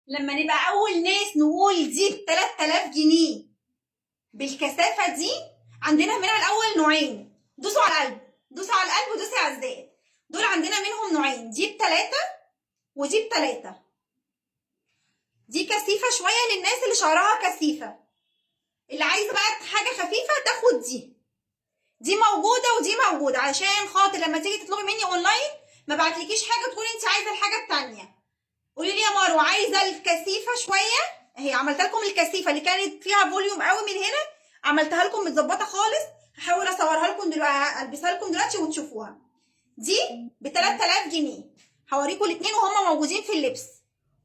لما نبقى اول ناس نقول دي ب 3000 جنيه بالكثافه دي. عندنا منها الاول نوعين، دوسوا على القلب، دوسوا على القلب ودوسي على الزائد. دول عندنا منهم نوعين، دي ب3 ودي ب3. دي كثيفة شوية للناس اللي شعرها كثيفة، اللي عايزه بقى حاجة خفيفة تاخد دي. دي موجودة ودي موجودة، عشان خاطر لما تيجي تطلبي مني اونلاين ما بعتلكيش حاجة تقولي انت عايزه الحاجة الثانية. قولي لي يا مروه عايزه الكثيفة شوية، اهي عملت لكم الكثيفة اللي كانت فيها volume قوي من هنا، عملتها لكم متظبطه خالص. هحاول اصورها لكم دلوقتي، البسها لكم دلوقتي وتشوفوها. دي ب 3000 جنيه، هوريكم الاثنين وهما موجودين في اللبس.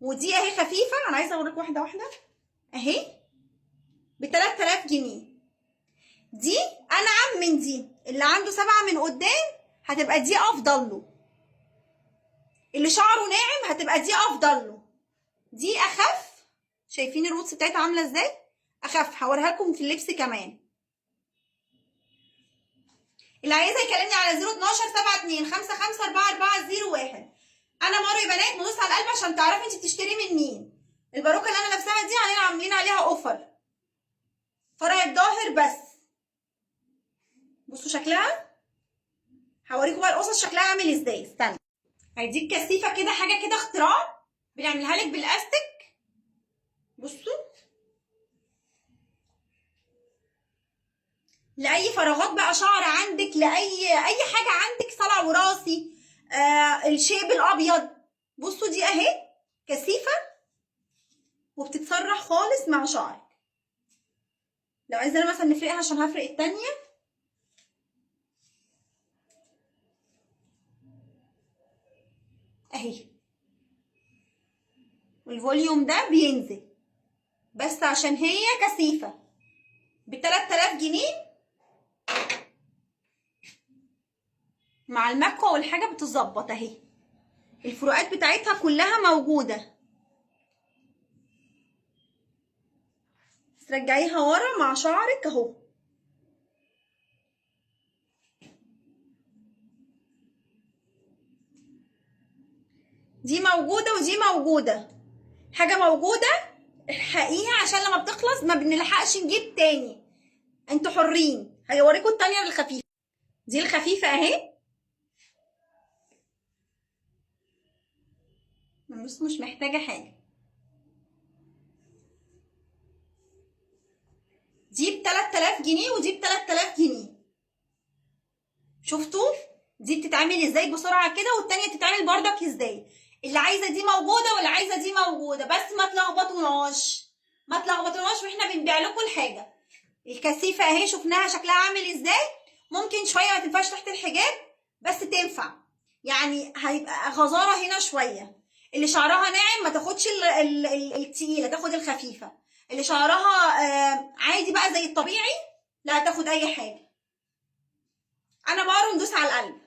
ودي اهي خفيفة، انا عايزه اوريكم واحدة واحدة اهي ب 3000 جنيه. دي انعم من دي، اللي عنده 7 من قدام هتبقى دي افضل له، اللي شعره ناعم هتبقى دي افضل له. دي اخف، شايفين ال roots بتاعتها عامله ازاي؟ اخف. هوريها لكم في اللبس كمان. اللي عايزه يكلمني على 012 72 55 44 01. انا مروه يا بنات، ندوس على القلب عشان تعرفي انت بتشتري من مين. الباروكه اللي انا لابساها دي علينا عاملين عليها offer، فرع الظاهر بس. بصوا شكلها، هوريكم بقى القصص شكلها عامل ازاي. استنى، هدي كثيفة كده، حاجة كده اختراع بنعملها لك بالاستك. بصوا لاي فراغات بقى شعر عندك، لاي اي حاجة عندك، صلع وراثي، الشيب الابيض. بصوا دي اهي كثيفة وبتتسرح خالص مع شعرك. لو عايزه انا مثلا نفرقها عشان هفرق التانية، اهي. وال volume ده بينزل بس عشان هي كثيفة. ب 3000 جنيه مع المكوى والحاجة بتظبط اهي. الفروقات بتاعتها كلها موجودة. ترجعيها ورا مع شعرك اهو. دي موجودة ودي موجودة، حاجة موجودة الحقيها عشان لما بتخلص ما بنلحقش نجيب تاني. انتوا حرين. هيوريكم التانية الخفيفة، دي الخفيفة اهي. بص مش محتاجة حاجة. دي ب 3000 جنيه ودي ب 3000 جنيه. شفتوا دي بتتعمل ازاي بسرعة كده، والتانية بتتعمل بردك ازاي. اللي عايزة دي موجودة واللي عايزة دي موجودة، بس ما تلخبطوناش، ما تلخبطوناش واحنا بنبيع لكم الحاجة. الكثيفة اهي شفناها شكلها عامل ازاي. ممكن شوية ما تنفعش تحت الحجاب بس تنفع، يعني هيبقى غزارة هنا شوية. اللي شعرها ناعم ما تاخدش التقيلة، تاخد الخفيفة. اللي شعرها عادي بقى زي الطبيعي لا تاخد اي حاجة. انا بقرا ندوس على القلب.